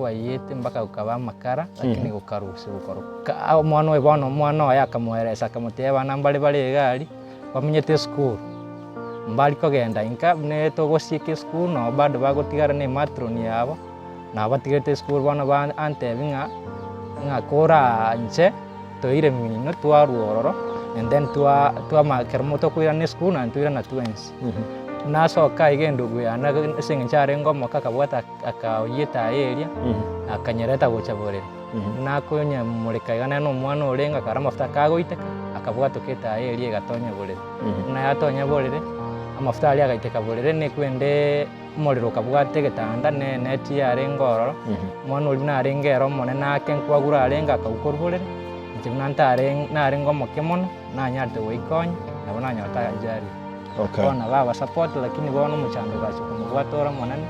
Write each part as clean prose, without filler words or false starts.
kwaiyete mpaka gokaba amakara, lakini gokarusiwa korwa ka omwana oyo bono omwana oye akamoeresa akamotebia abana mbare bare iga aria, bamenyete esukuru, mbari kogenda inka buna togosieka esukuru nabo bado bagotigara na ematron yabo, nabo batigarete esukuru bono ba antebi ng'a, ng'a koranche toire mino twarwa ororo and then twa twamanya ekero tokoirana esukuru naende toirana twensi. Nasoka iga endugu yane ase eng'encho arenge omoke akabwata akaoyia etaya eria, akanyereta gocha borere. Nakonyamoreka iga nere na omwana orenge akara amafuta kagoiteka, akabwatoka etaya eria egatonya borere. Buna yatonya borere, amafuta aria agaiteka borere na ekwende omorero okabwata egetanda na eneti yarenge ororo, omwana oria buna arenge ere omonene ake nkwagura arenge akagwa korwa borere, inche buna ntare narenge omoke mono, nanyarete goikonya, nabo nanyorete ajali. Okay. Bono nabo abasupport lakini bono omochando ogacha komobwata ore omonene,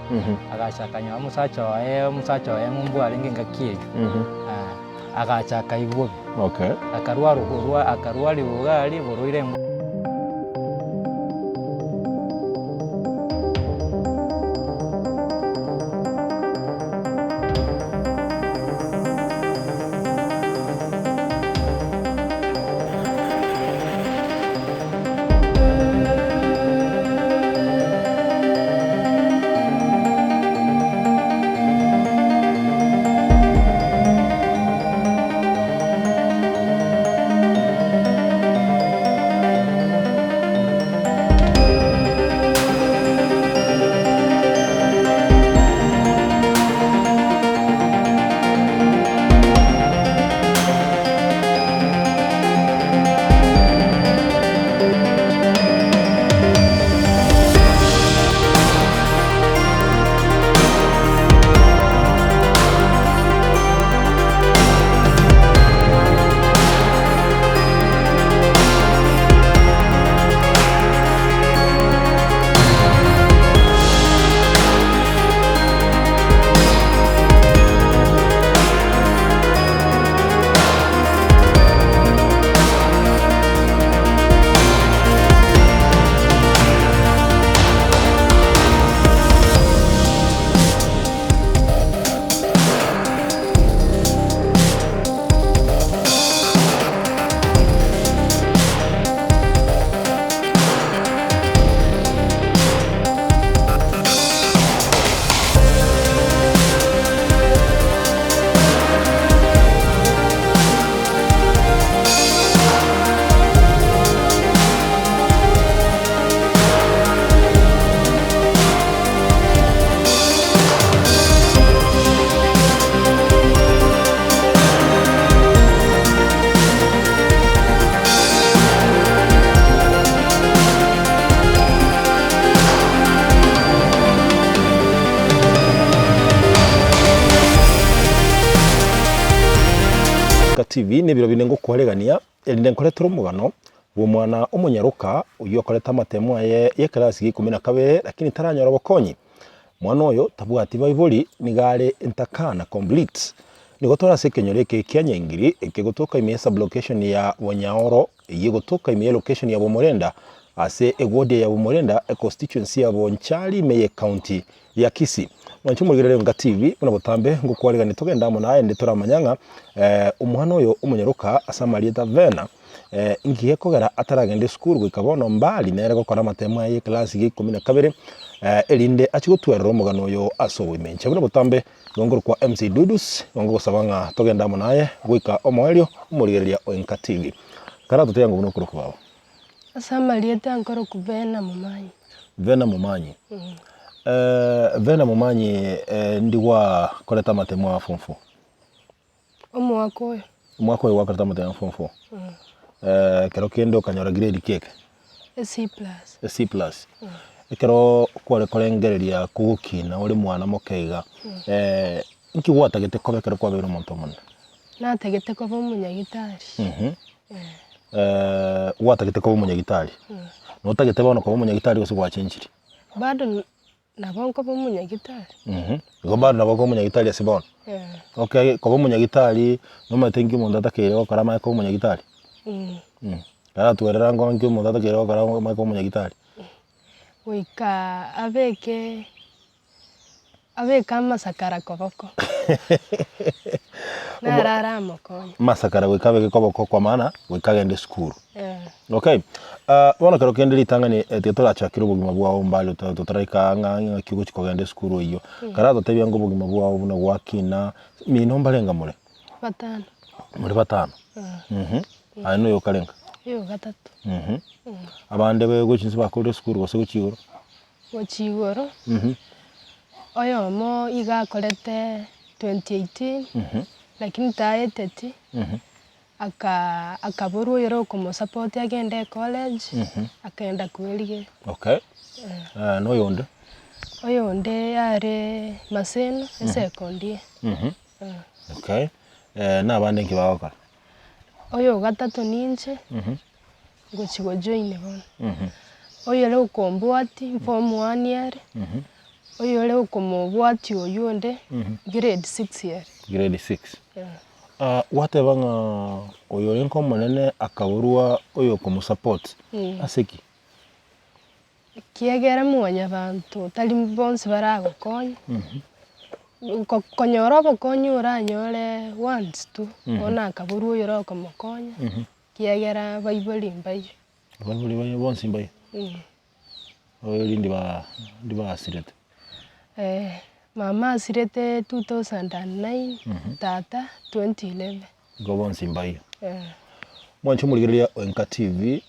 agacha akanyora omosacha oye, omosacha oye ng'umbu arenge engaki eywo, agacha akaigwa bobe. Okay. Akarwara okorwa akarwariwa iga aria borwaire mbwa. TV nebiro binde ngokwaregania, erinde nkoretere omogano bw'omwana omonyaroka oyio okorete amatemo aye y'ekerasi gia ikomi na kabere lakini taranyora obokonyi. Mwana oyo tabwati baibori nigo are entakana complete. Nigo tore ase ekenyoro eke kia Nyaingiri eke gotoka ime y'esublocation ya Bonyaoro eyio egotoka ime y'elocation ya Bomorenda ase eward ya Bomorenda econstituency ya Bonchari ime y'ecounty ya Kisii. Mwanche omorigereria Enka TV buna botambe ngokwarigania togende amo naye naende toramanya ng'a omwana oyo omonyaroka ase amarieta Vena inki gekogera ataragenda esukuru goika bono mbari nere gokora amatemo aye y'ekelasi ya ikomi na kabere erinde achie gotwerera omogano oyo ase oboime. Inche buna botambe nigo nkorokwa MC Dudus, nigo ngogosaba ng'a togende amo naye goika omoerio omorigereria o Enka TV. Karatotebi ango buna okorokwa baba. Ase amarieta nkorokwa Vena Momanyi. Vena Momanyi. Vena Momanyi ndi gwakorete amatemo aa form four? Omwaka oyo. Omwaka oyo gwakorete amatemo a form four? Ekero kende okanyora grade ki eke? E C plus. E C plus. Ekero kware korengereria kogokina ore mwana moke iga, nki gwatagete koba ekero kwabeire omonto omonene? Natagete koba omonyagitari. Gwatagete koba omonyagitari? Notagete bono koba omonyagitari gose gwachenchirie? Bado nabo nkoba omonyagitari. Igo bado nabo okoba omonyagitari ase bono? Eh. Okay, koba omonyagitari, nomanyete nki omonto atakeire gokora amanye koba omonyagitari? Aratwerera ango nki omonto atakeire gokora amanye koba omonyagitari? Goika abeke. Abeke amasakara koboko. Naro aramokonye. Masakara goika abeke koboko kwa maana goika agende esukuru. Eh. Okay, ah, bono kero kende ritang'ani eh, tiga torachakere obogima bwao mbare tota- totaraika ng'a ng'aki ogochi kogenda esukuru eyio. Karatotebia ng'a obogima bwao buna gwakina, mino mbarenga more? Batano. More batano? Mhm, aye noyo okarenga? Oyo gatato. Mhm, abande be gochi inse bakorire esukuru gose gochia igoro? Gochia igoro, oyomo iga akorete 2018, lakini taeteti, aka akaborwa oyore okomosupport agende ecollege, akaenda kwerigeria. Okay, na oyonde? Oyonde are Maseno esekondi. Okay, na abande nki bagokora? Oyo ogatato ninche, ngochia gojoin bono. Oyore okombwati form one ere, oyore okomobwatia oywo onde grade six ere. Grade six. Gwateba ng'a oyo orenge omonene akaborwa oyo okomosupport, ase ki? Ekiagera mwanyabanto tari bonsi baragokonye, ko- konyora obokonyi oranyore once tu, bono akaborwa oyore okomokonya, ekiagera baibori mbaiyo. Abaibori baye bonsi mbaiyo? Abaibori ndiba ndibasirete? Mama asirete 2009, tata 2011. Igo bonsi mbaiyo. Mwanche omorigereria o Enka TV,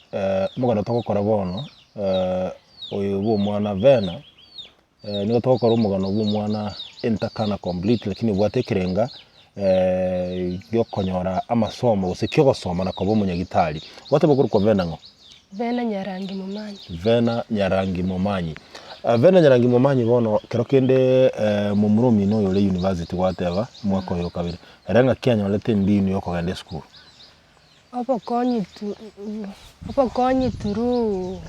omogano togokora bono, oyo bwa omwana Vena, nigo togokora omogano bwa omwana entakana complete lakini obwate ekerenga giokonyora amasomo gose kiogosoma na koba omonyagitari. Gwateba okorokwa Vena ng'o? Vena Nyarangi Momanyi. Vena Nyarangi Momanyi. Vena Nyarangi Momanyi bono kero kende momura omino oyo ore university gwateba omwaka oyo okabere, ere ng'aki anyorete embinu yokogenda esukuru? Obokonyi tu obokonyi through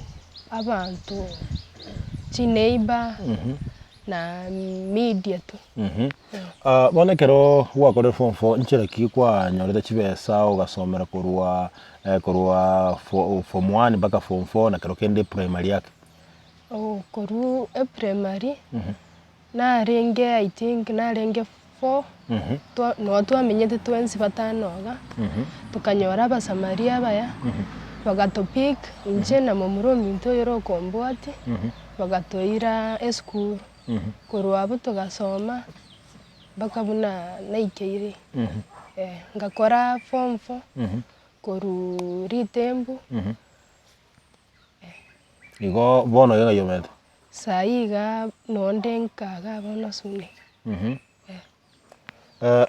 abanto, chineighbour na media tu. Bono ekero gwakorire form four nchera ki kwanyorete chibesa ogasomera korwa korwa form one mpaka form four na kero kende primary ake? Korwa eprimary, narenge I think narenge four, twa noo twamenyete twensi batano iga, tokanyora abasamaria abaya, bagatopick inche na momura ominto oyore okombwatia, bagatoira esukuru. Korwa abwo togasoma mpaka buna naikeire, ngakora form four, korwa ritembu. Igo bono iga ng'ai omanyete? Sai iga nonde nka iga bono Suneka.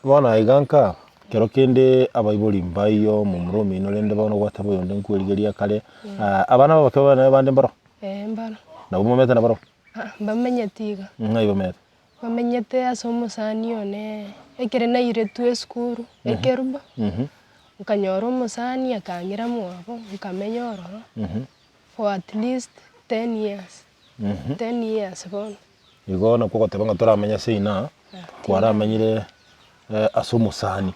Bono aiga nka, kero kende abaibori mbaiyo momura omino rende bono gwateba oyonde nkwerigeria kare, abana abake bane bande mbaro? Eeh mbaro. Nabo momanyete nabarobwo? Aa mbamenyeti iga. Ng'ai bamenyete? Bamenyete ase omosani one, ekere nairetwe esukuru, ekerubo, nkanyora omosani akang'ira mwabo, nkamenya ororo, for at least ten years, ten years bono. Igo nakwo ogoteba ng'a toramenya seino, kwaramenyire ase omosani.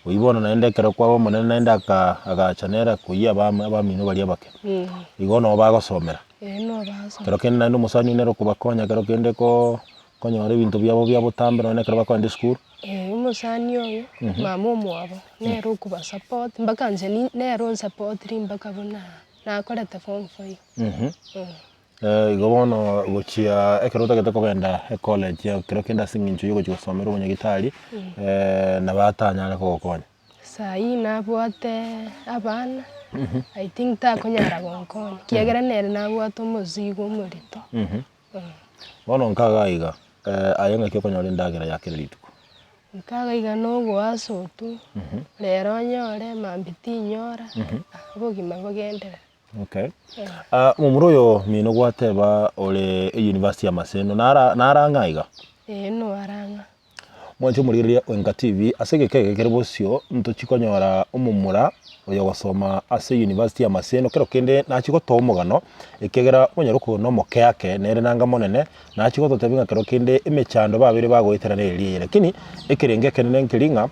Oyio bono naende ekero kwaba omonene naende aka agacha nere akoyia abamo abamino baria abake. Igo noo bagosomera. Ee noo bagosomera. Kero kende naende omosani oyio nere okobakonya kero kende koo konyora ebinto biabo bia botambe nonye ekero bakoenda esukuru. Ee omosani oyo, mama omwabo, nere okobasupport mpaka inche ni nere onsapotiri mpaka buna nakorete form four iga. Igo bono gochia ekero otagete kogenda ecollege ekero kende ase eng'encho ya ogochia gosomera obonyagitari, nabo atanyare kogokonya. Sai nabwate abana, I think takonyara gonkonya, ekiagera nere nabwate omozigo omorito. Bono nkaga iga, aye ng'aki okonyora endagera ya kera rituko? Nkaga iga nogoasa otwo, rero onyore, mambia tinyora, obogima bogenderere. Okay. Ah, momura oyo mino gwateba ore e-university ya Maseno, nara nara ang'e aiga? Ee noara ang'e. Mwanche omorigereria o Enka TV, ase egeka eke kere bosio, ntochi konyora omomura oyo ogosoma ase university ya Maseno, kero kende nachie gotoa omogano, ekiagera omonyaroko oyo nomoke ake, nere nanga monene, nachie gototebia ng'a kero kende emechando babeire bagoetera nere riaye. Lakini, ekerengo ekenene nkeri ng'a.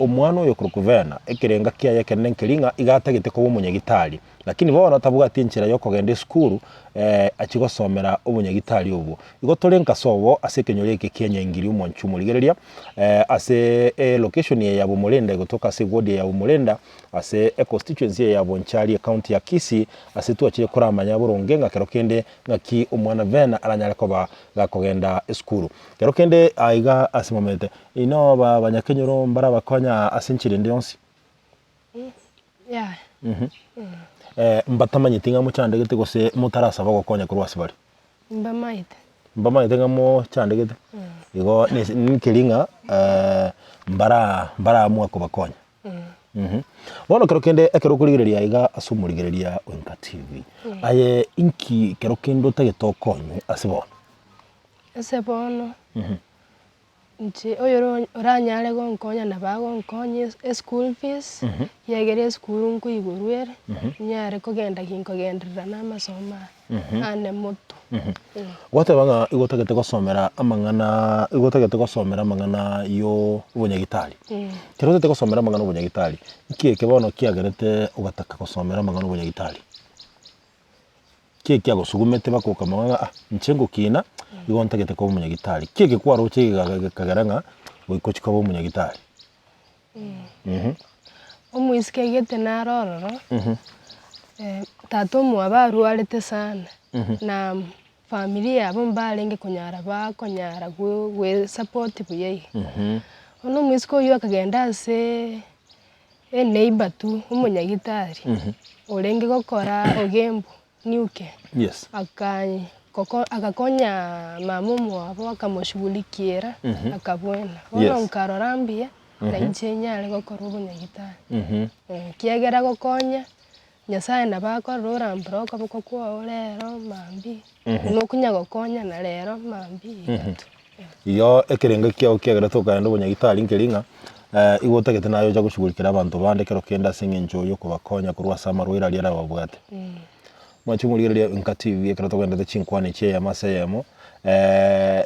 Omwana oyo okorokwa Vena, ekerenga kiaye ekenene nkeri ng'a iga atagete koba omonyagitari, lakini bono tabwati enchera ya okogenda esukuru achie gosomera obonyagitari obwo. Igo tore nkasobo ase ekenyoro eke kia Nyaingiri omwanchi omorigereria, ase elocation eye ya Bomorenda egotoka ase eward eye ya Bomorenda, ase econstituency eye ya Bonchari ecounty ya Kisii, ase twachire koramanya boronge ng'a kero kende ng'aki omwana Vena aranyare koba gakogenda esukuru. Kero kende aiga ase momete, inoo ba abanyakenyoro mbarabakonya ase enchera ende yonsi? Yaya. Mbatamanyeti ng'a mochandegete gose motarasaba ogokonya korwa ase bare? Mbamaete. Mbamaete ng'a mochandegete? Igo nese nkeri ng'a mbara mbaraamua kobakonya. Bono kero kende ekero okorigereria aiga ase omorigereria o Enka TV, aye inki kero kende otagete okonywe ase bono? Ase bono, inche oyoro oranyare gonkonya nabo agonkonya es- eschool fees, ekiagera esukuru nkoigorwa ere, nyare kogenda ginkogenderera na amasomo aya, ane motwe. Gwateba ng'a igo otagete gosomera amang'ana igo otagete gosomera amang'ana yo obonyagitari. Ekero otagete gosomera amang'ana obonyagitari, nki eke bono kiagerete ogataka gosomera amang'ana obonyagitari? Ki ekiagosugumete mpaka okamanya ng'a ah inche ngokina, igo ntagete koba omonyagitari. Ki eke kwaroche gekagera ng'a goika ochie koba omonyagitari? Omoiseke gete naro ororo, tata omwabo arwarete sana, na familia yabo mbarenge konyara bakonyara gwe gwesupport buya iga. Bono omoiseke oywo akagenda aseee eneighbour tu, omonyagitari, orenge gokora ogembo Niuke, Yes. akanyi koko agakonya mama omwabo akamoshughulikiera, akabwena. Bono Yes. nkarora mbuya, na inche nyare gokora obonyagitari. Ekiagera gokonya, Nyasaye nabo akorora orambore okoboko kwao rero mambia, buna okonya gokonyana rero mambia iga tu. Igo ekerengo kiao kiagera tokaenda obonyagitari nkeri ng'a igo otagete naye ocha goshughulikera abanto bande ekero kende ase eng'encho yokobakonya korwa ase amarwaire aria arababwate. Mwanche omorigereria Nka TV ekero togenderete chinkwana echi eyemo ase eyemo,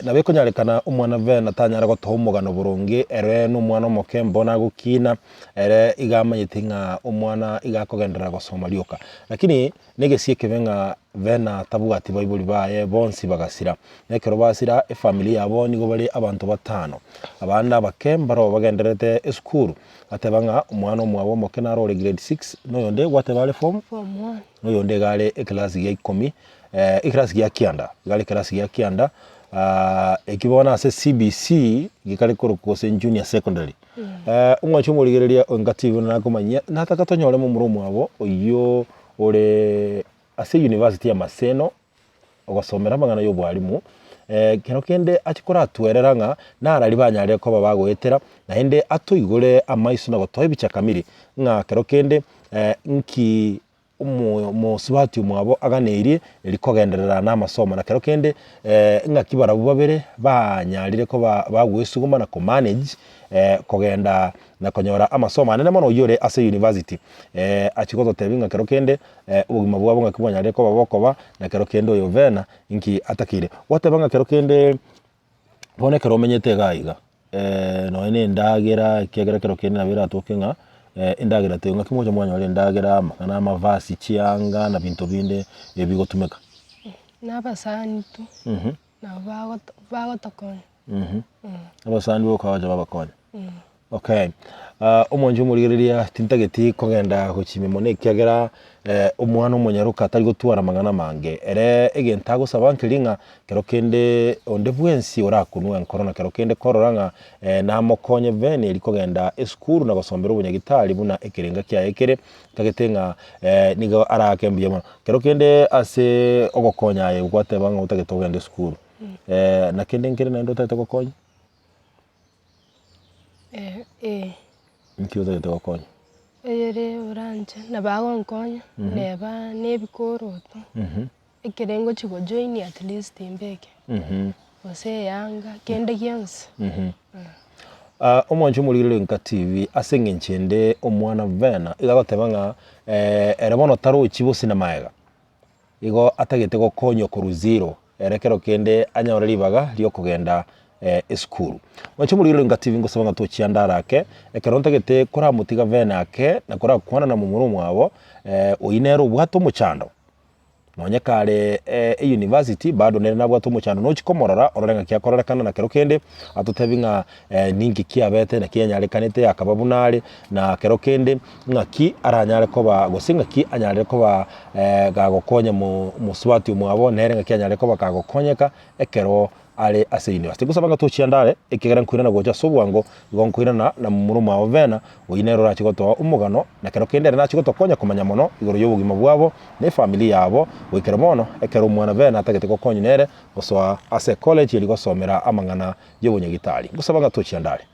nabo ekonyarekana omwana Vena tanyara gotoa omogano boronge ere na omwana omoke mbono agokina, ere iga amanyete ng'a omwana iga akogenderera gosoma rioka. Lakini negesio ekebe ng'a Vena tabwati baibori baye bonsi bagasira. Na ekero basira, efamiri yabo nigo bare abanto batano. Abande abake mbaroo bagendererete esukuru. Ateba ng'a omwana omwabo omoke naro ore grade six, na oyonde gwateba are form? Form one. Na oyonde iga are ekelasi gia ikomi, ekelasi gia kianda, iga are ekelasi gia kianda, eki bono ase CBC, gekare korokwa gose junior secondary. Omwanchi omorigereria o Enka TV buna nakomanyia, nataka tonyore momura omwabo oyio ore ase university ya Maseno, ogosomera amang'ana y'obwalimu, kero kende achie koratwerera ng'a narari banyarire koba bagoetera, naende atoigore amaiso na gotoa ebicha kamiri, ng'a kero kende nki omo omosubati omwabo aganeirie eri kogenderera na amasomo, na kero kende ng'aki barabwo babere banyarire koba bagoesuguma na komanage kogenda na konyora amasomo anene mono oyio ore ase university. Achia gototebia ng'a kero kende obogima bwabo ng'aki bwanyarire koba bokoba, na kero kende oyo Vena inki atakeire. Gwateba ng'a kero kende bono ekero omenyete iga iga, nonye na endagera ekiagera kero kende nabo eratoke ng'a endagera teiyo, ng'aki mogocha mwanyora endagera, amang'ana amavasi, chianga na binto binde ebigotumeka. Na abasani tu, nabo bagoto bagotokonya. Abasani boka bagocha babakonya. Okay, omwancho omorigereria tintageti kogenda gochimia mono ekiagera omwana omonyaroka atari gotwara amang'ana amange. Ere egento agosaba nkeri ng'a kero kende onde bwensi orakunwe enkoro na kero kende korora ng'a namokonye vene eria kogenda esukuru na gosombera obonyagitari buna ekerenga kiaye kere, ntagete ng'a nigo arake mbuya mono. Kero kende ase ogokonya aye gwateba ng'a otagete ogende esukuru, na kende nkere naende otagete gokonya? Eh. Inki otagete gokonya? Eyere oranche nabo agonkonya, neba na ebikoroto, ekere ngochia gojoin at least mbeke, gose eyanga, kende gionsi. Omwancho omorigereria Nka TV, ase eng'encho ende omwana Vena, iga agoteba ng'a ere bono tarochi bosio na maega. Igo atagete gokonywa korwa zero, ere kero kende anyore ribaga ri'okogenda esukuru. Mwanche morigererie Inga TV ngosaba ng'a tochianda ara ake, ekero ntagete koramotiga vene ake na korakwana na momura omwabo, oyio nere obwate omochando. Nonye kare euniversity bado nere nabwate omochando nochi komorora orore ng'aki akororekana na kero kende atotebi ng'a ninki kiabete naki yanyarekanete akaba buna are na kero kende ng'aki aranyare koba gose ng'aki anyarire koba gagokonya mo mosubati omwabo nere ng'aki anyare koba kagokonyeka ekero are ase university. Ngosaba ng'a tochianda are, ekiagera nkoirana gocha ase obwango, igo nkoirana na momura omwabo Vena, oyio nere orache gotoa omogano, na kero kende ere nache gotokonya komanya mono igoro y'obogima bwabo na efamiri yabo, goikera bono ekero omwana Vena atagete gokonywa nere gosoa ase ecollege eria gosomera amang'ana y'obonyagitari. Ngosaba ng'a tochianda are.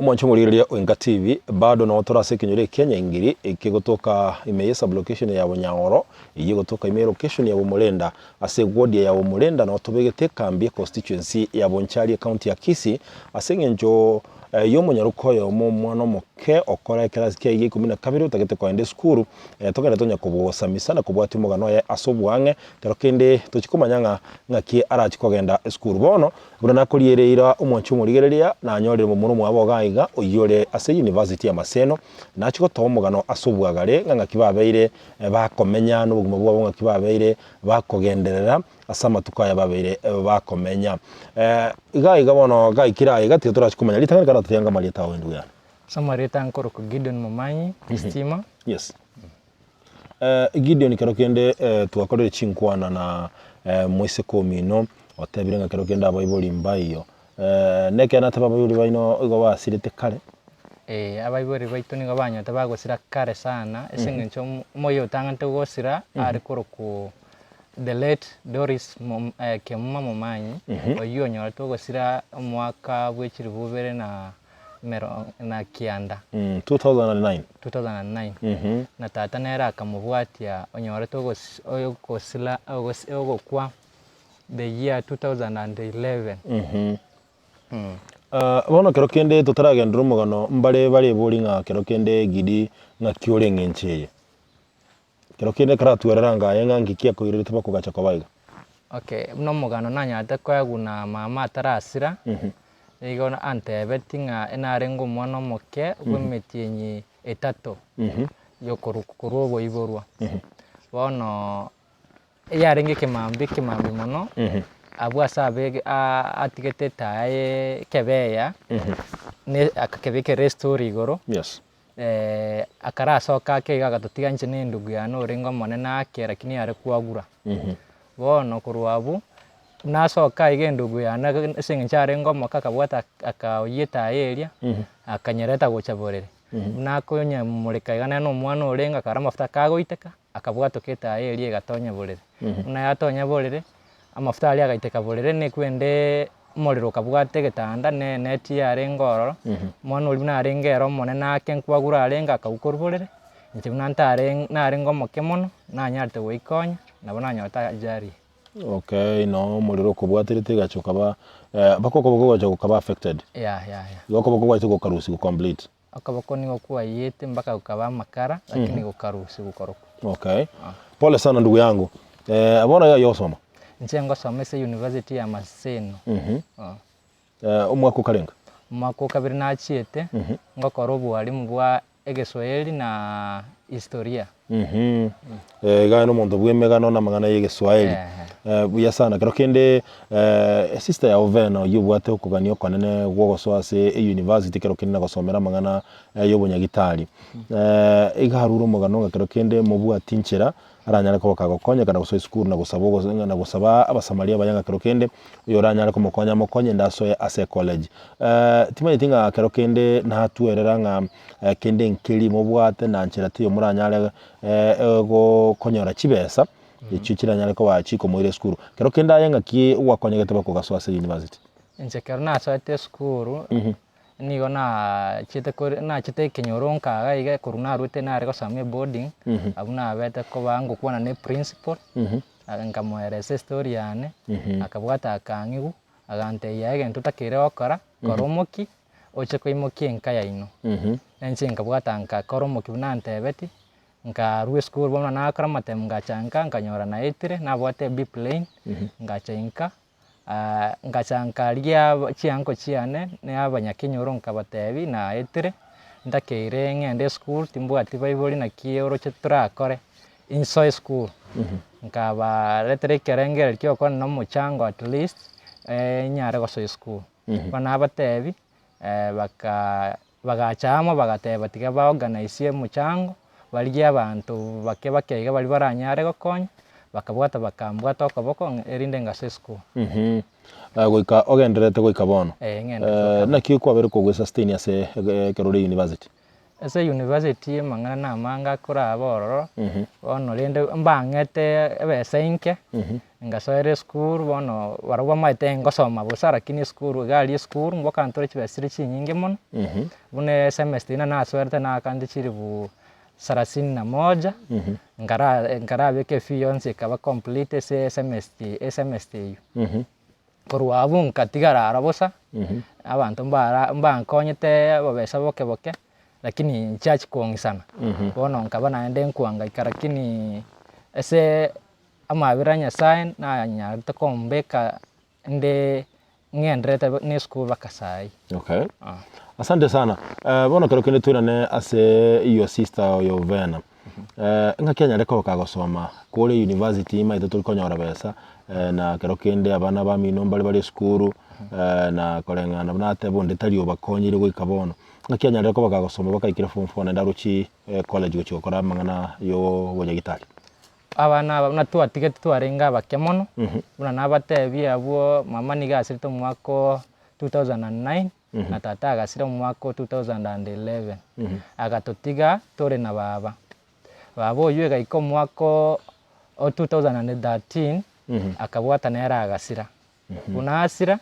Omwancho omorigereria o Enka TV, bado noo tore ase ekenyoro ekia Nyaingiri ekegotoka ime ye sublocation ya Bonyaoro, eyio egotoka ime ye location ya Bomorenda. Ase eward ya Bomorenda noo tobegete ekambi econstituency ya Bonchari ecounty ya Kisii ase eng'encho yomonyaroka oyomo omwana omoke okora ekerasi kiaye gia ikomi na kabere otagete kogenda esukuru togende tonya kobosamisa na kobwatia omogano oye ase oboang'e kero kende tochi komanya ng'a ng'aki arachi kogenda esukuru. Bono Buna nakoriere eira omwanchi omorigereria, nanyorire momura omwabo iga aiga, oyio ore ase University ya Maseno, nachie gotoa omogano ase obwagare ng'a ng'aki babeire bakomenya nobogima bwabo ng'aki babeire bakogenderera ase amatuko aya babeire bakomenya. Iga aiga bono gaikire aiga tiga torachi komanya ritang'ani karatotiange amarieta ao endugu yane. Ase amarieta nkorokwa Gideon Momanyi, Stima. Yes. Gideon kero kende twakorire chinkwana na moiseke omino, otebire ng'a kero kende abaibori mbaiyo. Nekeene atebe abaibori baino igo basirete kare? Ee, abaibori baito nigo banyete bagosira kare sana, ase eng'encho omoyio otang'anete gosira are korokwa the late Doris Kemuma Momanyi, oyio onyorete ogosira omwaka bwe chilifu ibere na na kianda. 2009. 2009. Na tata nere akamobwatia onyorete ogosila ogokwa the year 2011. Bono kero kende totaragenderera omogano mbare barebori ng'a kero kende Gidi ng'aki ore eng'encho eye. Kero kende karatwerera anga aye ng'a nki kiakoirerete bakogacha koba iga. Okay, buna omogano nanyarete koegwa na mama atarasira, nigo antebeti ng'a narenge omwana omoke bw'emetienyi etato yokorwa korwa oboiborwa. Bono eyarenge ekemambia ekemambia mono, abwo ase abege atigete etaya ye ekebeya, ne akakebekera estori igoro. Yes. Akarasoka ake iga agatotiga inche na endugu yane orenge omonene ake lakini are kwagura. Bono korwa abwo, nasoka iga endugu yane ase eng'encho arenge omoke akabwata akaoyia etaya eria, akanyereta gocha borere. Buna akonyemoreka iga nere na omwana orenge akara amafuta kagoiteka, akabwatoka etaya eria egatonya borere. Buna yatonya borere, amafuta aria agaiteka borere na ekwende omorero okabwata egetanda ne eneti yarenge ororo, omwana oria buna arenge ere omonene ake nkwagura arenge akagwa korwa borere, inche buna ntare narenge omoke mono, nanyarete goikonya, nabo nanyorete ajali. Okay, no omorero okobwaterete egacha okaba mpaka okoboko gogacha gokaba affected? Yeah, yeah, yeah. Igo okoboko gwacha gokarusiwa complete? Okoboko nigo kwaiyete mpaka gokaba amakara, lakini gokarusigwa korokwo. Okay. Pole sana ndugu yangu. Eh, bono iga yosoma. Inche ngosoma ase university ya Maseno. Oh. Eh, omwaka okarenga? Omwaka o kabere nachiete, ngokora obwalimu bwa egeswahili na historia. Eh, iga aye nomonto bw'emegano na amang'ana y'egeswahili. Ehe. Eh, buya sana. Kero kende eh, sister yao Vena oyio obwate okogania okonene gwogosoa ase euniversity kero kende na gosomera amang'ana eh, y'obonyagitari. Eh, iga arure omogano ng'a kero kende mobwati nchera aranyare koba kagokonyeka na gosoa esukuru na gosaba ogos na gosaba abasamaria abaya ng'a kero kende oyo oranyare komokonya amokonye ende asoe ase ecollege. Timanyeti ng'a kero kende natwerera ng'a kende nkeri mobwate na nchera teiyo moranyare gokonyora chibesa echio chiranyare koba chikomoira esukuru. Kero kende aye ng'aki gwakonyegete bakogasoa ase university? Inche ekero nasoete esukuru. Nigo nachiete kore nachete ekenyoro nkaga iga korwa narwete nare gosoma eboarding, abwo nabete koba ngokwana na eprincipal, nkamoeresa estory yane, akabwata akang'igwa, agantebia yaya egento otakeire gokora, kora omokia, oche koimokia enka yaino. Inche nkabwata nkakora omokia buna antebetie. Nkarwa esukuru bono nakora amatemu ngacha nka, nkanyora naetire, nabwate B plain, ngacha inka, ngacha nkarigia aba chianko chiane na abanyakenyoro nkabatebi naetire, ntakeire ng'ende esukuru timbwati baibori naki oroche torakore, insoe esukuru. Nkabaretera ekerengererio kia okwana na omochango at least, nyare gosoa esukuru. Bono nabatebi, baka bagacha amo bagateba tiga ba organise omochango, barigie abanto bake bake iga baria baranyare gokonya, bakabwata bakambwata okoboko ng'a erinde ngasoe esukuru. Goika ogendererete goika bono. Eh, ng'endererete goika bono. Naki kwabeire kogwesustain ase ekero ore university? Ase university amang'ana na amange akoraba ororo, bono rende mbang'ete ebesa enke, ngasoera esukuru bono barabwo bamaete ngosoma bosa lakini esukuru iga aria esukuru ngokantore chibesa chire chinyinge mono, buna esemester eywo nasoerete naakante chilifu sarasini na moja, nkara nkarabeka efee yonsi ekaba complete ase esemester esemester eywo. Korwa abwo nkatigara aro bosa, abanto mbara mbankonyete obobesa boke boke, lakini nchiachia kong'isana. Bono nkaba naende nkoangaika lakini ase amabera a Nyasaye nanyarete kombeka nde ng'enderete na esukuru mpaka saii. Okay. Asante sana. Bono ekero kende toirane ase your sister oyo Vena. Ng'aki anyare koba kagosoma kore university omanyete tori konyora besa na kero kende abana bamino mbare bare esukuru na koreng'ana buna ateba onde tari obakonyire goika bono. Ng'aki anyare koba kagosoma mpaka aikire form four naende arochi college gochia gokora amang'ana ya obonyagitari. Abana aba buna twatigete twarenge abake mono, buna nabatebie abwo mama nigo asirete omwaka o 2009. na tata agasira omwaka o 2011, agatotiga tore na baba. Baba oyio egaika omwaka o 2013, akabwata nere agasira. Buna asira,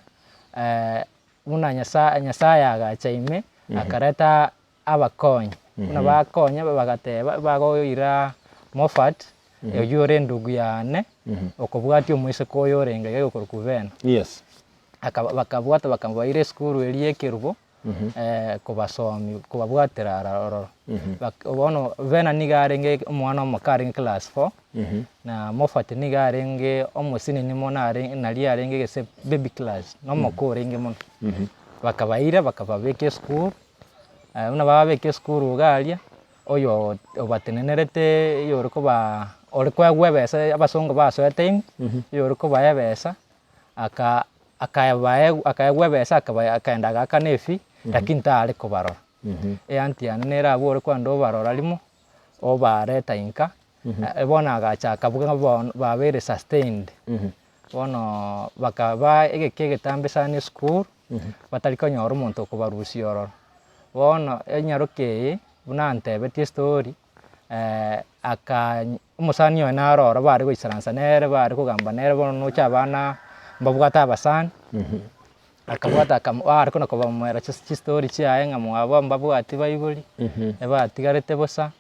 buna Nyasaye Nyasaye agacha ime, akareta abakonyi, buna bakonya bagateba bagoira Moffat, oyio ore endugu yane, okobwatia omoiseke oyo orenge iga okorokwa Vena. Yes. Akaba bakabwata bakabaira esukuru eria y'ekerubo, kobasomia kobabwatera ara ororo. Bak bono Vena nigo arenge omwana omoke arenge class four, na Moffat nigo arenge omosinini mono are naria arenge gese baby class, na omoke orenge mono. Bakabaira bakababeka esukuru, buna bababeka esukuru iga aria, oyo obatenenerete oyore kobaa ore koegwa ebesa abasongo basoete ime, oyore kobaa ebesa, aka akabaegwa akaegwa ebesa akaba akaenda agaakana efee, lakini tare kobarora. Eanti yane nere abwo ore kogenda obarora rimo, obareta inka, bono agachaka buna bono babeire sustained, bono bakaba egeka egetambe sana esukuru, batari konyora omonto okobarusia ororo. Bono enyaroka eye, buna antebetie estory, aka omosani oye naro oro bare goisaransa nere bare kogamba nere bono noche abana mbabwate abasani, akabwata akamo are kona kobamoera chistory chiaye ng'a mwabo mbabwati baibori, ebatigarete bosa.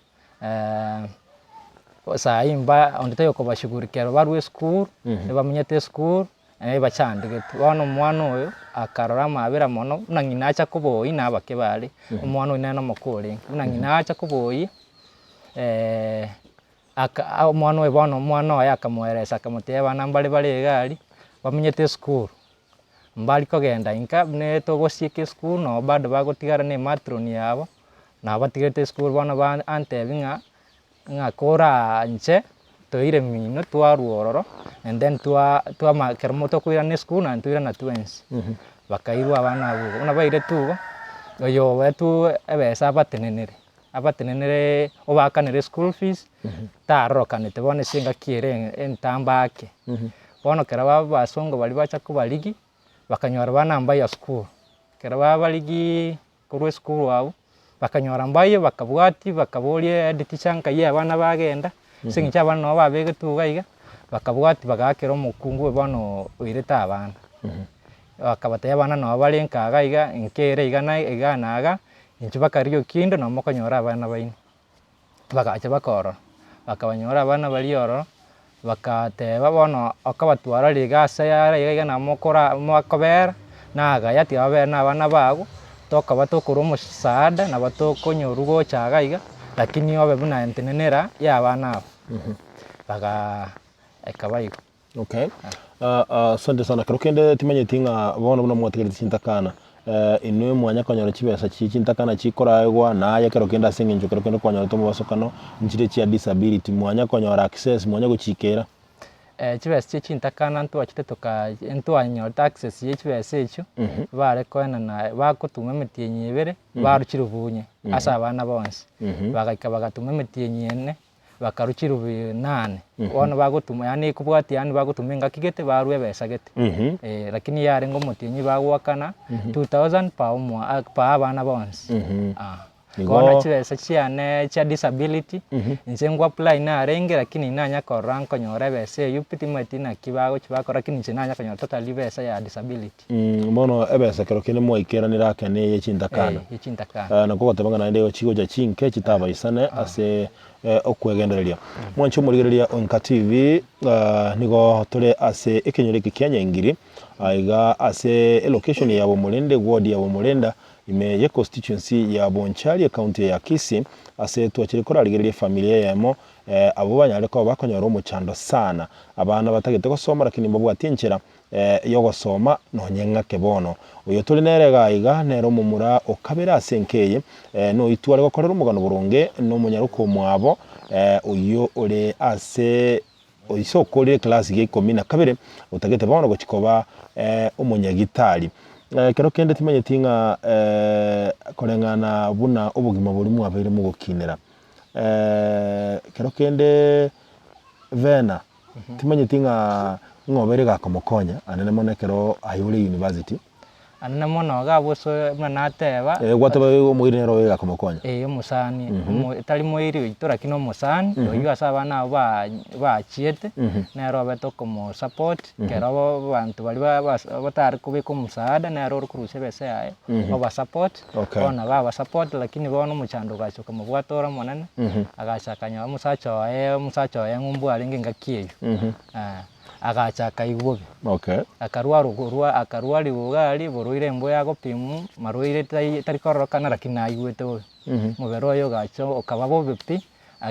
Saii mba onde taiyo okobashughulikera barwe esukuru, ebamenyete esukuru, ebachandegete. Bono omwana oyo, akarora amabera mono, buna ng'ina acha koboyia na abake bare, omwana oyio nere nomoke orenge, buna ng'ina acha koboyia aka omwana oyo bono omwana oye akamoeresa akamotebia abana mbare bare iga aria, bamenyete esukuru, mbari kogenda inka buna togosieka esukuru nabo bado bagotigara na ematron yabo. Nabatigete esukuru bono ba antebi ng'a, ng'a koranche toire mino twarwa ororo and then twa twama ekero mo tokoirana esukuru naende toirana twensi. Bakairwa abana abwo igo, buna bairetwe igo, oyo oetwe ebesa abatenenere, abateneneree obakanere eschool fees, tarokanete bono ase engaki ere entambe ake. Bono ekero ba abasongo baria bacha kobarigia, bakanyora bana mbayo sukuru, ekero babarigiiii. Korwa esukuru abwo, bakanyora mbaye bakabwatia bakaboria head teacher nkai abana bagenda, ase eng'encho abana nabo babegetwe iga iga, bakabwatia bagaakera omokungu oyo bono oirete abana. Bakabatebia abana nabo bare nka iga iga, nka ere iga na iga na iga, inchuo bakarigia okinde nabo mokonyora abana baino. Bagacha bakorora, bakabanyora abana baria ororo, bakateba bono okabatwara riga ase are iga iga namokora mokobera, nagaya tiga babere na abana bago, tokoba tokorwa omosaada nabo tokonyorwa gocha iga iga. Lakini obe buna entenenera ya abana aba, bagaa ekaba igo. Okay. Asante sana. Kero kende timanyeti ng'a bono buna mwatigareti chintakana, inwe mwanya konyora chibesa chie chintakana chikoraegwa naye kero kende ase eng'encho kero kende kwanyorete omobasokano, nchire chia disability, mwanya konyora access, mwanya gochiikera? Chibesa chie chintakana ntwachete toka ntwanyorete access ye chibesa echio, bare koenana bagotuma emetienyi ebere, barwa chirubunye ase abana bonsi, bagaika bagatuma emetienyi ene. Bakarwa chirubi nane, bono bagotuma yaani ekobwatia yaani bagotuma engaki gete barwa ebesa gete. Lakini yarenge omotienyi bagoakana 2000 per omwa per abana bonsi. Igo- Bono chibesa chiane chia disability, inche ngo apply narenge lakini nanya korora nkonyora ebesa eywo pi timanyeti naki bagochi bakora lakini inche nanya konyora totally ebesa ya disability. Bono ebesa ekero kende mwaikeranire ake neye chintakana. Eh, chintakana. Nakwo ogoteba ng'a naende chigocha chinke chitabaisane ase okwegendereria. Mwanche omorigereria o Nka TV, nigo tore ase ekenyoro eke kia Nyaingiri, aiga ase elocation ya Bomorende, eward ya Bomorenda, ime ye constituency ya Bonchari, ecounty ya Kisii, ase twachire korarigereria efamiri eyemo abwo banyare koba bakonyora omochando sana. Abana batagete gosoma lakini mbabwati enchera y'ogosoma nonye ng'ake bono. Oyo tore nere iga iga nere omomura o kabere ase enka eye, noitwe are gokorera omogano boronge nomonyaroka omwabo, oyio ore ase ise okorire eklasi gia ikomi na kabere, otagete bono gochia koba omonyagitari. Ekero kende timanyeti ng'a koreng'ana buna obogima boria mwabeire mogokinera, ekero kende Vena. Timanyeti ng'a ng'a obeire gakomokonya anene mono ekero aye ore university. Anene mono iga abwo ase buna nateba. Eh, gwateba omoiri nere obeire gakomokonya. Eh, omosani, omo tari moiri oito lakini omosani, oywo ase abana abwo ba bachiete, nere obete okomosupport, ekero abanto baria ba bas batari kobeka omosaada, nere ore korusia ebesa yaye, obasupport. Okay. Bono nabo abasupport lakini bono omochando ogacha okamobwata ore omonene, agacha akanyora omosacha oye, omosacha oye ng'umbu arenge engaki eywo, agacha akaigwa bobe. Okay. Akarwara okorwa akarwariwa iga aria, borwaire mbuya agopimwa, marwaire tai tari kororokana lakini naigwete bobe. Omobere oye ogacha okaba bobe pi,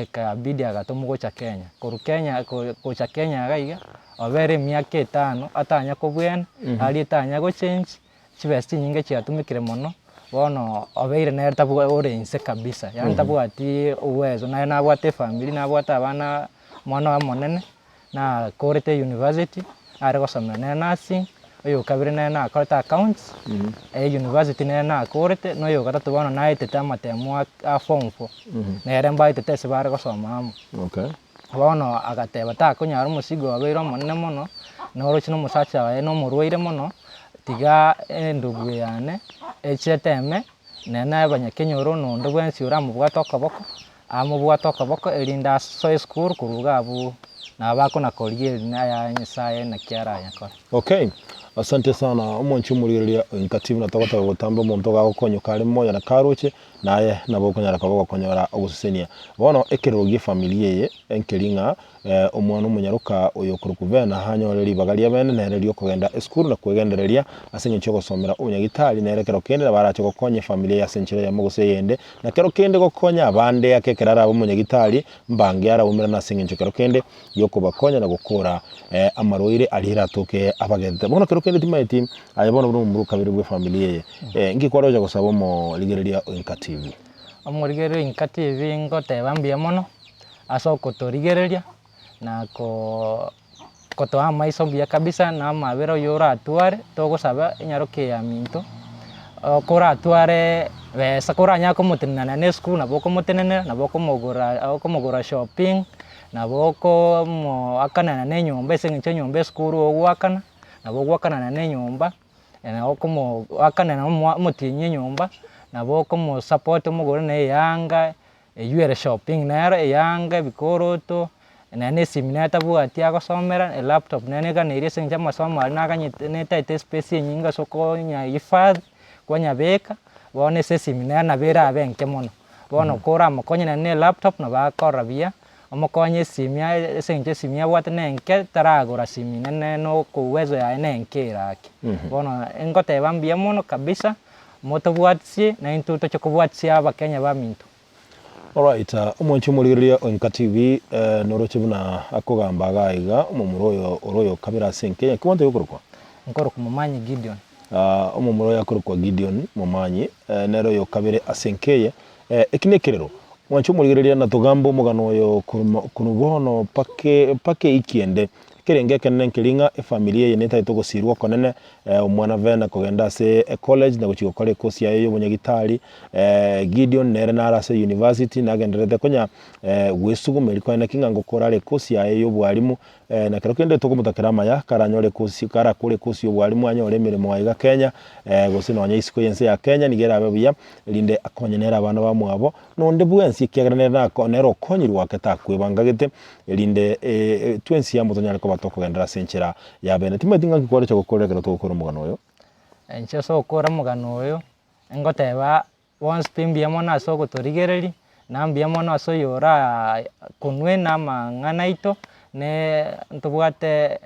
Ikabidi agatomwa gocha Kenya. Korwa Kenya ko gocha Kenya iga iga, obere emiaka etano atanya kobwena, aria etanya gochange, chibesa chinyinge chiatumekire mono, bono obeire nere tabwa ore inse kabisa, yaani tabwati uwezo, naye nabwate efamiri, nabwate abana, omwana oye omonene, nakorete university, are gosomera nere nursing, oyo okabere nere nakorete accounts, university nere nakorete, na oyo ogatato bono naetete amatemo a form four, nere mbaetete ase bare gosoma amo. Okay. Bono agateba takonyara omosigo obeire omonene mono, noroche na omosacha oye nomorwaire mono, tiga endugu yane eche eteme, nere naye abanyakenyoro na onde bwensi oramobwate okoboko, amobwate okoboko erinde asoe esukuru korwa iga abwo nabo bakona korigia erina ya Nyasaye naki arayakore. Okay, asante sana omonche omorigereria oinka TV na togoteba botambe omonto gagokonyoka are moyo na karoche Naye nabo okonyara koba ogokonyora ogosesenia. Bono ekerero gi'efamiri eye nkeri ng'a omwana omonyaroka oyo okorokwa Vena anyore ribaga ria bene nere ri'okogenda esukuru na kwegendereria ase engencho y'ogosomera obonyagitari nere kero kende nabo arache gokonya efamiri eye ase enchera eyemo gose eyende na kero kende gokonya abande ake ekero arabe omonyagitari mbange araumerane ase engencho kero kende y'okobakonya na gokora amarwaire aria eratoke abagente. Bono kero kende timaeti aye bono buna omomura okabere bw'efamiri eye, nki kware gocha gosaba omorigereria o Inka TV? Omorigereria o Inka TV ngoteba mbuya mono ase okotorigereria na koo kotoa amaiso buya kabisa na amabera oywo oratware togosaba enyaroke ya minto, koratware besa koranyare komotenena na esukuru nabo okomotenenera nabo okomogora okomogora shopping. Nabo okomoakanana na enyomba ase eng'encho enyomba esukuru ogoakana, nabo ogoakanana na enyomba, nabo okomoakanera omoa omotienyi enyomba, nabo okomosupport omogore na eyanga, eywo ere shopping nero eyanga, ebikoroto, nonye na esimi nere tabwati agosomera, elaptop nere neganeiri ase eng'encho amasomo aria naganyete netaete espace enyinge ase okonyahifadhi, kwanyabeka, bono ase esimi nere nabo erabe enke mono. Bono koramokonye nonye na elaptop nabo akorora buya, omokonye esimi aye ase eng'encho esimi abwate na enke taragora simi nene na uwezo yaye na enke ere ake. Bono ngoteba mbuya mono kabisa, motobwatisie naintwe toche kobwatisia abakenya baminto. Alright, omwanchi omorigereria o Enka TV, noroche buna akogamba iga iga, omomura oyo ore oyo kabere ase enka eye, ki gwancha gokorokwa? Nkorokwa Momanyi Gideon. Omomura oyo akorokwa Gideon Momanyi, nere oyo kabere ase enka eye. Eki nekerero, mwanche omorigereria na togambe omogano oyo korwa korwa bono mpaka mpaka eiki ende. Ekerengo ekenene nkeri ng'a efamiri eye netagete ogosirwa okonene, omwana Vena kogenda ase ecollege na gochia gokora ecourse yaye ya obonyagitari, Gideon nere nare ase university nagendererete konya gwesuguma erio konya naki ng'a ngokora are ecourse yaye ya obwarimu, Na kero kende tokomotakera amaya, karanyore kosi, karakore kosi y'obwarimu anyore emeremo aiga Kenya, gose nonya isiko y'ense ya Kenya, nigo erabe buya, erinde akonye nere abana bamwabo, na onde bwensi ekiagera nere nako nere okonyirwe ake takwebanga gete, erinde twensi amo tonyare koba tokogenderera ase enchera ya bene. Timanyeti ng'aki kwaroche gokora ekero togokora omogano oyo. Inche ase ogokora omogano oyo, ngoteba Bonsi pi mbuya mono ase ogotorigereria, na mbuya mono ase oyoraa kunwe na amang'ana aito, ne ntobwate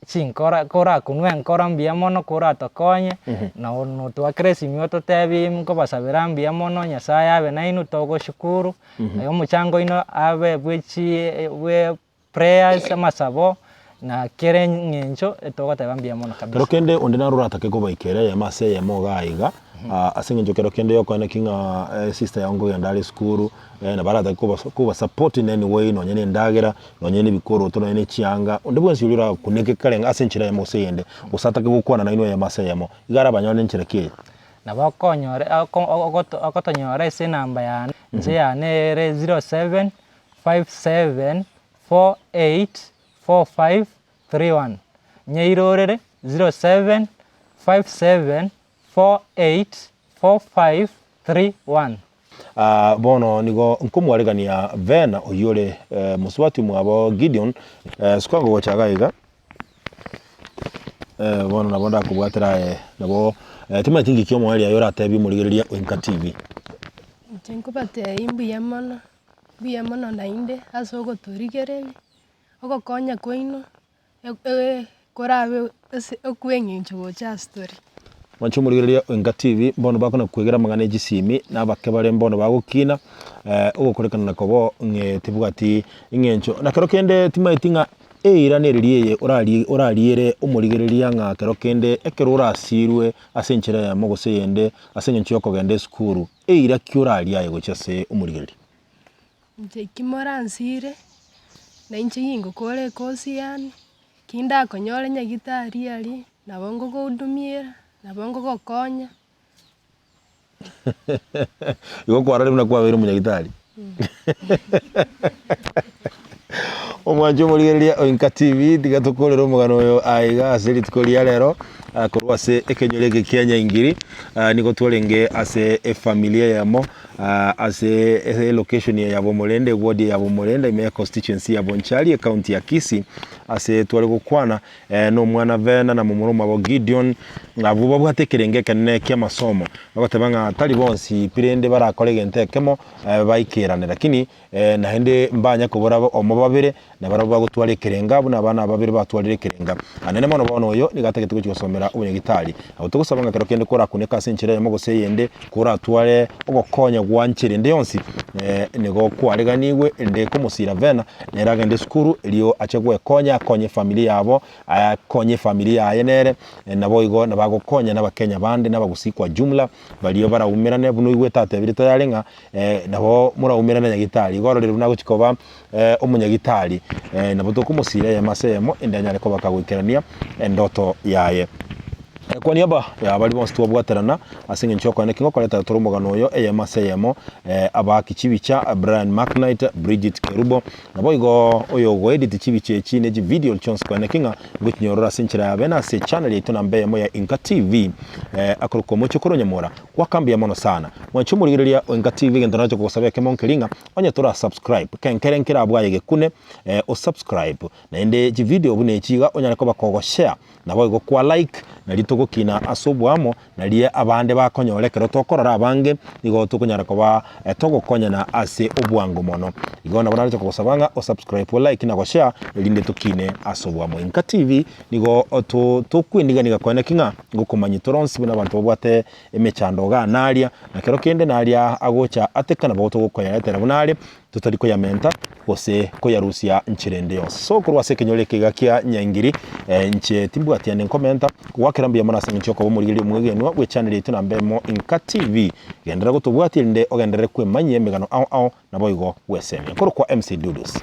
chinkora korakunwe enkoro mbuya mono koratokonye, na notwakere esimi ototebi nkobasabera mbuya mono nyasaye abe nainwe togoshukuru, omochango oino abe bwe chi bwe prayers, amasabo, na kera eng'encho togoteba mbuya mono kabisa. Kero kende onde naro oratake kobaikera eyemo ase eyemo iga iga, ase eng'encho kero kende yokonya naki ng'a esister yao nkogenda are esukuru, nabo aratake koba koba support in any way nonye na endagera, nonye na ebikoroto, nonye na echianga, onde bwensi oria orakuneke kare ase enchera eyemo gose eyende, gose atake gokwana nainwe eyemo ase eyemo, iga arabanyore enchera ki eye? Nabo okonyora oko ogoto ogotonyora ase enamba yane, inche yane ere 07 57484531 nyeirorere 0757484531. Aa bono nigo nkomwaregania Vena oyio ore mosubati omwabo Gideon. Suka ngogocha iga iga, bono nabo ndakobwatera aye nabo timanyeti inki kiomoerio aye oratebie omorigereria o Enka TV. Inche nkobatebia mbuya mono. Mbuya mono naende ase ogotorigereria, ogokonya kwaino korabe ase okweng'encho gocha ase tore. Mwanche omorigereria o Enka TV, mbono bakona kwegera amang'ana e chisimi, na abake bare mbono bagokina, ogokorekana nakobo ng'e tibwati eng'encho. Na kero kende timaeti ng'a eira nereri eye orarie orariere omorigereria ng'a kero kende ekero orasirwe ase enchera eyemo gose eyende ase eng'encho ya okogenda esukuru, Eira ki orarie aye gochia ase omorigereria? Inche ki moransire, na inche gingokora ekosi yane, ki ndakonyore nyagitari aria, nabo ngogohudumiera, nabo ngogokonya. Igo kwarorire buna kwabeire omonyagitari? Omwancha omorigereria o Inka TV, tiga tokorere omogano oyo aiga ase rituko ria rero, korwa ase ekenyoro eke kia Nyaingiri, nigo twarenge ase efamiri eyemo, ase elocation eye ya Bomorende, eward ya Bomorende ime ya constituency ya Bonchari, ecounty ya Kisii, ase tware gokwana na omwana Vena na momura omwabo Gideon, abwo babwate ekerengo ekenene ki'amasomo, bagoteba ng'a tari bonsi pi rende barakore egento ekemo baikerane, lakini naende mbanya kobora omo babere, na barabwo bagotwara ekerenga buna abana aba babere batwarire ekerenga. Anene mono bono oyo nigo atagete gochia gosomera obonyagitari. Nabo togosaba ng'a kero kende korakuneke ase enchera eyemo gose eyende, koratware ogokonya gwa nchera ende yonsi, nigo kwareganigwe erinde komosira vena, nere agende esukuru erio ache gwekonya akonye efamiri yabo, akonye efamiri yaye nere, naboigo nabagokonya na abakenya bande na abagusii kwa jumla, baria baraumerane buna oigwete atebire tayari ng'a nabo moraumerane nyagitari. Igo ororire buna agochia koba omonyagitari, nabo tokomosira eyemo ase eyemo ende anyare koba kagoikerania endoto yaye. Kwa niaba ya baria bonsi twabwaterana ase eng'encho y'okoenda ki ngokoretera tore omogano oyo eyemo ase eyemo, abaaki chibicha Brian McKnight, Bridget Kerubo, naboigo oyo ogoedit chibicha echi ne chividio chionsi koenda ki ng'a ngochinyorora ase enchera ya bene ase echannel yaito namba eyemo ya Inka TV, akorokwa Omochokoro Nyamora. Gwaka mbuya mono sana. Mwanche omorigereria o Inka TV egento nache kogosaba ekemo nkeri ng'a onye tora subscribe kenkere nkerabwo aye gekune o subscribe naende chividio buna echi iga onyare koba kogo share naboigo kwa like nario. togokina ase oboamo, naria abande bakonyora ekero tokorora abange, nigo tokonyara koba togokonyana ase obwango mono. Igo nabo naroche kogosaba ng'a osubscribe, olike na goshare erinde tokine ase oboamo. Inka TV nigo to tokweniganiga koene ki ng'a ngokomanyia tore onsi buna abanto babwate emechando igaa naria, na kero kende naria agocha ateka nabo togokoyaretera buna are, totari koyamenta gose koyarusia nchera ende yonsi. So korwa ase ekenyoro eke iga kia Nyaingiri, inche timbwati ande nkomenta, kogwakera mbuya mono ase eng'encho yokoba omorigereria omwegenwa bw'echannel yaito namba emo Inka TV. Genderera gotobwatia erinde ogenderere kwemanyia emegano ao ao naboigo gwesemia. Nkorokwa MC Dudus.